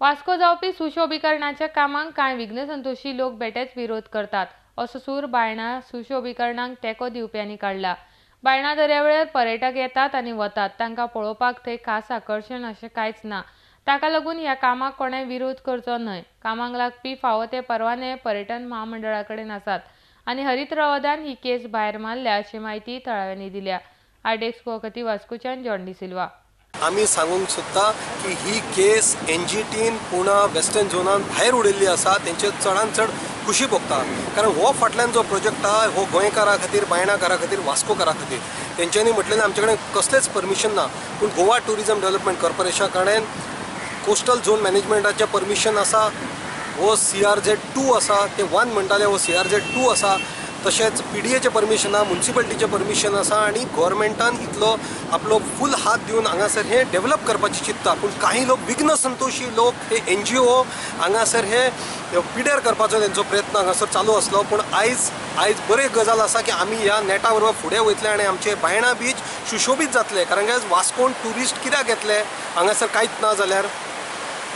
वास्को जावपी सुशोभीकरणाच्या कामांक कांय विघ्नसंतोषी लोक बेटेच विरोध करतात असो सूर बायणा सुशोभीकरणाक तेंको दिवप्यांनी काडला. बायणा दर्यावेळेर पर्यटक येतात आनी वतात, तांकां पळोवपाक थंय खास आकर्शण अशें कांयच ना. ताका लागून ह्या कामाक कोणें विरोध करचो न्हय. कामाक लागपी फावो ते परवाने पर्यटन म्हामंडळा कडेन आसात आनी हरीत रवादान ही केस भायर मारल्या अशी म्हायती थळाव्यांनी दिल्या. आरडीएक्स गोवा वास्कोच्यान जॉन डिसिल्वा. आमी सांगूंक सोदता की ही केस एनजीटीन पुणा वेस्टर्न झोनान भायर उडयल्ली आसा. तेंचे चडान चड खुशी भोगता, कारण हो फाटल्यान जो प्रोजेक्ट आहा हो गोंयकारां खातीर, बायणाकारां खातीर, वास्कोकारां खातीर. तेंच्यांनी म्हटलें आमचे कडेन कसलेंच परमिशन ना, पूण गोवा ट्युरिजम डेव्हलपमेंट कॉर्पोरेशना कडेन कोस्टल झोन मॅनेजमेंटाचें परमिशन आसा. हो CRZ 2 आसा, ते 1 म्हणटाले, हो CRZ 2 आसा. तशेंच PDAचें परमिशन आसा, मुन्सिपालिटीचें परमिशन आसा आनी गोवोरमेंटान इतलो आपलो फूल हात दिवन हांगासर हें डेव्हलप करपाचें चिंत्ता. पूण काही लोक विघ्न संतोषी लोक हे NGO हांगासर हे पिड्यार करपाचो तेंचो प्रयत्न हांगासर चालू आसलो. पूण आयज आयज बरी गजाल आसा की आमी ह्या नेटा बरोबर फुडें वयतले आनी आमचे बायणा बीच सुशोबीत जातले. कारण की वास्कोन ट्युरिस्ट कित्याक येतले हांगासर कांयच ना जाल्यार.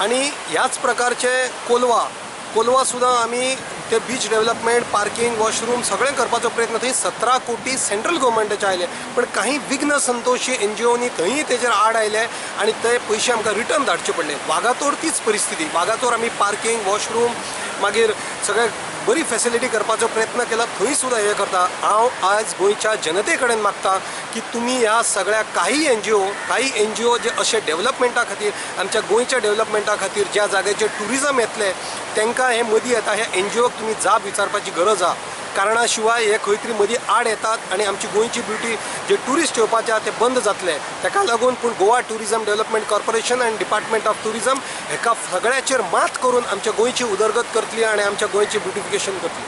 आनी ह्याच प्रकारचे कोलवा कोलवा सुद्दां आमी ते बीच डेव्हलपमेंट, पार्किंग, वॉशरूम सगळें करपाचो प्रयत्न. थंय 17 कोटी सेंट्रल गव्हर्मेंटाचे आयले, पण काही विघ्न संतोषी NGOनी थंय तेजेर आड आयले आनी ते पयशे आमकां रिटर्न धाडचे पडले. वागातोर तीच परिस्थिती. वागातोर आमी पार्किंग, वॉशरूम, मागीर सगळें बरी फेसिलिटी करपाचो प्रयत्न केला, थंय सुद्दां हें करता. हांव आज गोंयच्या जनते कडेन मागता की तुमी ह्या सगळ्या काही NGO जे अशे डेव्हलपमेंटा खातीर, आमच्या गोंयच्या डेव्हलपमेंटा खातीर ज्या जाग्याचेर ट्युरिजम येतलें तांकां हें मदीं येता, ह्या NGOक तुमी जाप विचारपाची गरज आहा. कारणा शिवाय हे खंय तरी मदीं आड येतात आनी आमची गोंयची ब्युटी जे ट्युरिस्ट येवपाचे आहा ते बंद जातले. ताका लागून पूण गोवा ट्युरिजम डेव्हलपमेंट कॉर्पोरेशन आनी डिपार्टमेंट ऑफ ट्युरिजम हेका सगळ्याचेर मात करून आमच्या गोंयची उदरगत करतली आनी आमच्या गोंयची ब्युटिफिकेशन करतली.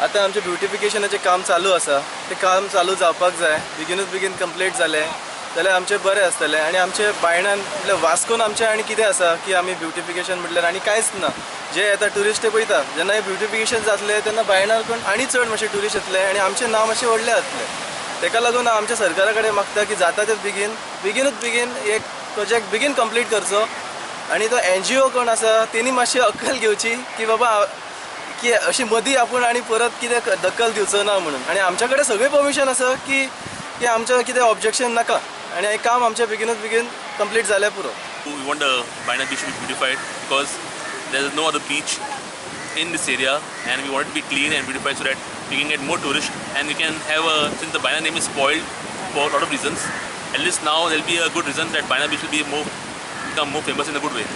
आतां आमचें ब्युटिफिकेशनाचें काम चालू आसा, तें काम चालू जावपाक जाय. बेगीनूच बेगीन कंप्लीट जालें जाल्यार आमचें बरें आसतलें. आनी आमचे बायणान म्हटल्यार वास्कोन आमचें आनी कितें आसा की आमी ब्युटिफिकेशन म्हटल्यार आनी कांयच ना. जे येता ट्युरिस्ट ते पळयता, जेन्ना हें ब्युटिफिकेशन जातलें तेन्ना बायणार कोण आनी चड मातशे ट्युरिस्ट येतले आनी आमचें नांव मातशें व्हडलें जातलें. तेका लागून आमच्या सरकारा कडेन मागता की जाता ते बेगीन बेगीनूच बेगीन एक प्रोजेक्ट बेगीन कंप्लीट करचो आनी तो NGO कोण आसा तेणी मातशी अक्कल घेवची की बाबा की अशी मदीं आपूण आनी परत कितें दखल दिवचो ना म्हणून. आनी आमच्या कडेन सगळें परमिशन आसा की की आमचें कितें ऑब्जेक्शन नाका आनी हें काम आमचें बेगीनूच बेगीन कंप्लीट जाल्यार पुरो. We want the Baina beach to be beautified because there is no other beach in this area, and we want it to be clean and beautified so that we can get more tourists and we can have a, since the Baina name is spoiled for a lot of reasons, at least now there will be a good reason that Baina beach will be more, become more famous in a good way.